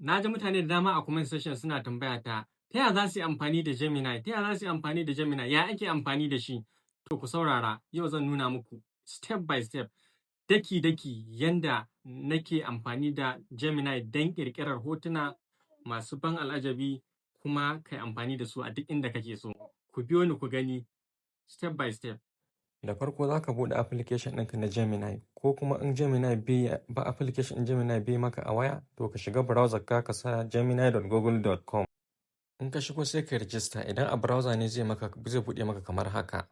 Na ji mutane da dama a comment section suna tambaya ta, ta ya za su yi amfani da Gemini? Ta ya za su yi amfani da Gemini? Ya ake amfani da shi? To, ku saurara, yau zan nuna muku step by step, daki-daki, yanda nake amfani da Gemini don ƙirƙirar hotuna masu ban al'ajabi kuma kai amfani da su a duk inda kake so. Ku biyo ni ku gani step by step. Da farko za ka buɗe application ɗinka na Gemini, ko kuma in Gemini bai ba, application ɗin Gemini bai maka a waya, to ka shiga browser ka, ka sa gemini.google.com. In ka shigo, sai ka register. Idan a browser ne, zai buɗe maka kamar haka.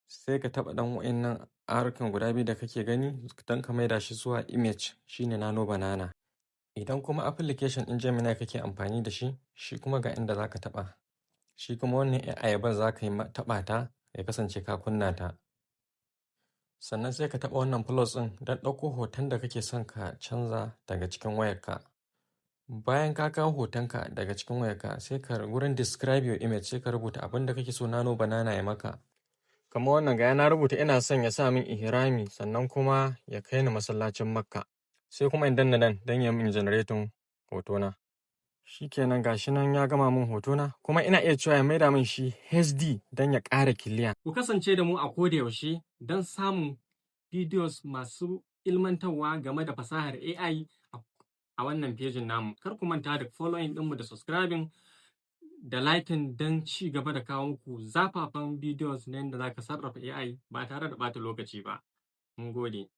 Sai ka taɓa ɗan wa'innan arrow guda biyu da kake gani don ka maida shi zuwa image, shine Nano Banana. Idan kuma application ɗin Gemini kake amfani da shi, shi kuma ga inda za ka taɓa. Shi kuma wannan ayaban za ka yi taɓa ta ya kasance ka kunna ta. Sannan sai ka taɓa wannan plus ɗin don ɗauko hoton da kake son ka canza daga cikin wayarka. Bayan ka kawo hotonka daga cikin wayarka, sai ka wurin "Describe your image", sai ka rubuta abin da kake so Nano Banana ya maka. Kamar wannan, ga na rubuta ina son ya sa min ihrami sannan kuma ya kai ni masallacin Makka. Sai kuma in danna nan don ya min generating hotona. Shikenan, ga shi nan ya gama min hotona, kuma ina iya cewa ya maida min shi HD don ya ƙara clear. Ku kasance da mu a koda yaushe don samun videos masu ilmantarwa game da fasahar AI a wannan pejin namu. Kar ku manta da following ɗinmu da subscribing da liking don ci gaba da kawo muku zafafan videos na yadda za ka sarrafa AI ba tare da ɓata lokaci ba. Mun gode.